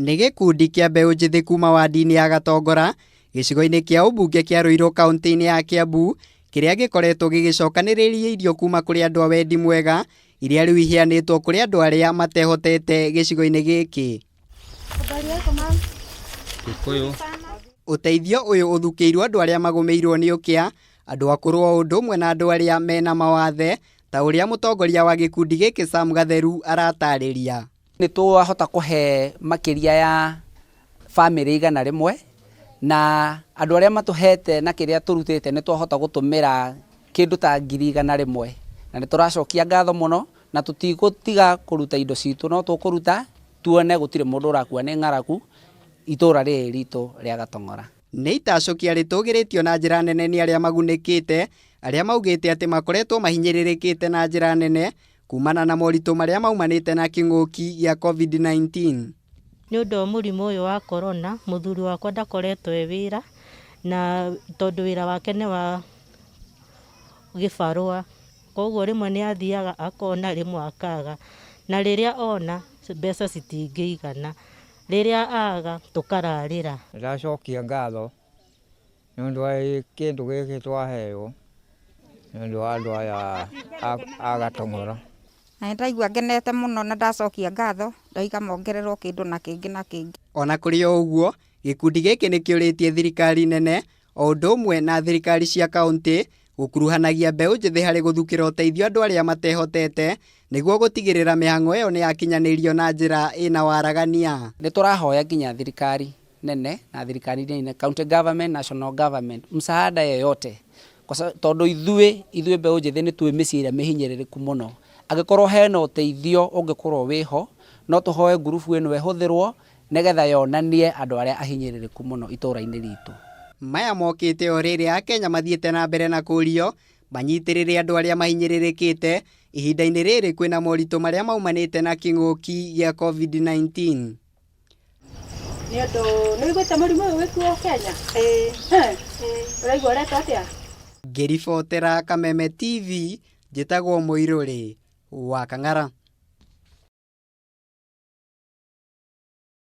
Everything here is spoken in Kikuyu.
Nĩ gĩkundi kĩa mbeũ njĩthĩ kuma wandi-inĩ ya Gatongora gĩcigo-inĩ kĩa ũmbunge kĩa Ruiru kaunti-inĩ ya Kiambu kĩrĩa gĩkoretwo gĩgĩcokanĩrĩria irio kuma kũrĩ andũ a wendi mwega iria rĩu iheanĩtwo kũrĩ andũ arĩa matehotete gĩcigo-inĩ gĩkĩ. Gĩkũyũ. Ũteithio ũyũ ũthukĩirwo andũ arĩa magũmĩirwo nĩ ũkĩa, andũ akũrũ o ũndũ ũmwe na andũ arĩa mena mawathe ta ũrĩa mũtongoria wa gĩkundi gĩkĩ Sam Gatheru aratarĩria. Nĩ twahota kũhe makĩria ya bamĩrĩ 100 na andũ arĩa matũhete na kĩrĩa tũrutĩte nĩ twahota gũtũmĩra kĩndũ ta 100,000 na nĩ tũracokia ngatho mũno na tũtigũtiga kũruta indo citũ no tũkũruta tuone gũtirĩ mũndũ ũrakua nĩ ng'aragu itũra rĩrĩ ritũ rĩa Gatong'ora. Nĩ itacũkia rĩtũgĩrĩtio na njĩra nene nĩ arĩa magunĩkĩte, arĩa maugĩte atĩ makoretwo mahinyĩrĩrĩkĩte na njĩra nene kumana na moritũ marĩa maumanĩte na kĩng'ũki gĩa COVID-19. Nĩ ũndũ wa mũrimũ ũyũ wa corona, mũthuri wakwa ndakoretwo e wĩra, na tondũ wĩra wake nĩ wa gĩbarũa, koguo rĩmwe nĩ athiaga akona rĩmwe akaga, na rĩrĩa ona mbeca citingĩigana, rĩrĩa aga tũkararĩra. Ndacokia ngatho nĩ ũndũ wa kĩndũ gĩkĩ twaheo nĩ ũndũ wa andũ aya a Gatong'ora. Na nĩ ndaigua ngenete mũno na ndacokia ngatho, ndoiga mongererwo kĩndũ na kĩngĩ na kĩngĩ. Ona kũrĩ o ũguo, gĩkundi gĩkĩ nĩ kĩũrĩtie thirikari nene o ũndũ ũmwe na thirikari cia kaunti gũkuruhanagia mbeũ njĩthĩ harĩ gũthukĩra ũteithio andũ arĩa matehotete nĩguo gũtigĩrĩra mĩhang'o ĩyo nĩ yakinyanĩrio na njĩra ĩna waragania. Nĩ tũrahoya nginya thirikari nene na thirikari nene, county government, national government, msaada yeyote tondũ ithuĩ mbeũ njĩthĩ nĩ twĩ mĩciĩ ĩrĩa mĩhinyĩrĩrĩku mũno. Angĩkorwo hena ũteithio ũngĩkorwo wĩho, no tũhoe ngurubu ĩno ĩhũthĩrwo nĩgetha yonanie andũ arĩa ahinyĩrĩrĩku mũno itũra-inĩ ritũ. Maya mokĩte o rĩrĩa Akenya mathiĩte na mbere na kũrio manyitĩrĩre andũ arĩa mahinyĩrĩrĩkĩte ihinda-inĩ rĩrĩ kwĩna moritũ marĩa maumanĩte na kĩng'ũki gĩa COVID-19. Nĩ ũndũ nĩ ũiguĩte mũrimũ ũyũ wĩkuo Kenya? Ũraigua ũretwo atĩa? Ngĩribotera Kameme TV, njĩtagwo Mũirũrĩ wa Kang'ara.